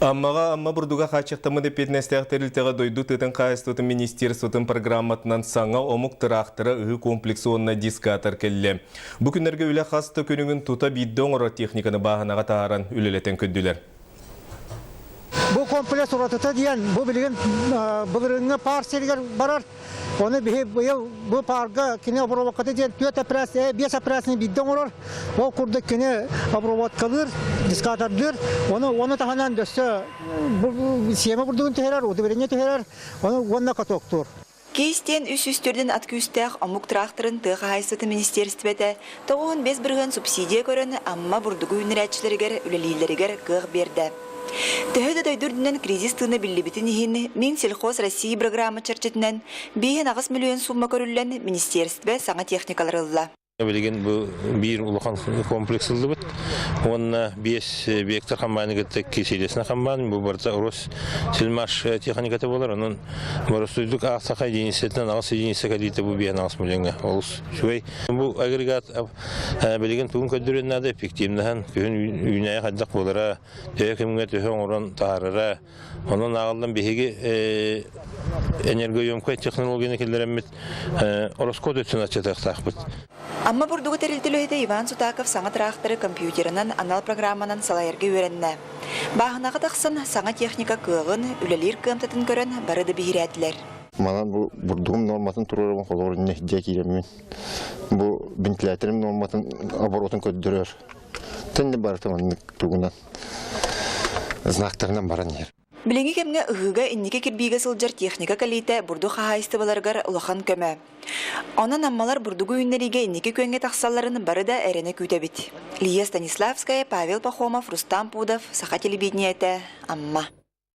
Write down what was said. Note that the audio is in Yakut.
Аммаҕа Амма бурдуга хааччахтаммыт эппиэтинэстээх тэрилтэҕэ дойду тыатын хаһаайыстыбатын министерствотын программатынан саҥа омук тыраахтара ыһыы комплекса уонна дискатор кэллэ. Бу күннэргэ үлэ хас да күнүгүн тута биирдэ оҥорор техниканы бааһынаҕа таһааран үлэлэтэн көрдүлэр. Бу комплекс уратыта диэн бу билигин былырыыҥҥы паар сиригэр барар. Ону биһи быйыл бу паарга кини обработката диэн түөрт операция, биэс операцияны биирдэ оҥорор. Ол курдук кини обработкалыыр, дискатордыыр. Ону ону таһынан өссө сиэмэ бурдугун түһэрэр, удобрение түһэрэр, ону уонна катоктуур. Кейстен 300 төрдүн ат күүстээх омук тыраахтарын тыа хаһаайыстыбатын министиэристибэтэ 95% субсидия көрөн Амма бурдугу үүннэрээччилэригэр үлэлииллэригэр кыах биэрдэ. Төһө да дойду үрдүнэн кризис тыына биллибитин иһин, Минсельхоз России бырагыраама чэрчитинэн 5,8 мөлүйүөн суумма көрүллэн, министиэристибэ саҥа техникалары ылла. Билигин бу биир улахан комплекс ыллыбыт уонна биэс вектор хамбааны кытта кисилесна хамбаан бу барыта Россельмаш техниката буолар. Онон боростуйдук аахсаха единицэтинэн аҕыс единица кэлиитэ бу биэһин аҕыс миллиоҥҥа олус үчүгэй. Бу агрегат билигин тугун көрдөрүөн наада эффективнаһан күһүн үүнээйи хайдах буолара, төһө кэмҥэ төһө оҥорон таһаарара. Онон ааҕыллан биһиги энергоемкай технологияны киллэрэммит ороскуот өттүн аччатыахтаахпыт. Амма бурдугу тэрилтэ үлэһитэ Иван Сутаков саҥа тыраахтары компьютерынан анал программанан салайарга үөрэннэ. Бааһынаҕа тахсан саҥа техника кыаҕын, үлэлиир кыамтатын көрөн бары да биһирээтилэр. Манан бу бурдугум нуорматын туруорабын холобур инньэ дьиэ киирэммин. Бу вентиляторым нуорматын оборотун көрдөрөр. Тэнни барыта маннык тугунан знактарынан баран иһэр. Билиҥҥи кэмҥэ ыһыыга инники кирбиигэ сылдьар техника кэлиитэ бурдук хаһаайыстыбаларыгар улахан көмө. Онон аммалар бурдугу үүннэриигэ инники күөҥҥэ тахсалларын бары да эрэнэ күүтэбит. Лия Станиславская, Павел Пахомов, Рустам Пудов, Саха телевидениетэ, Амма.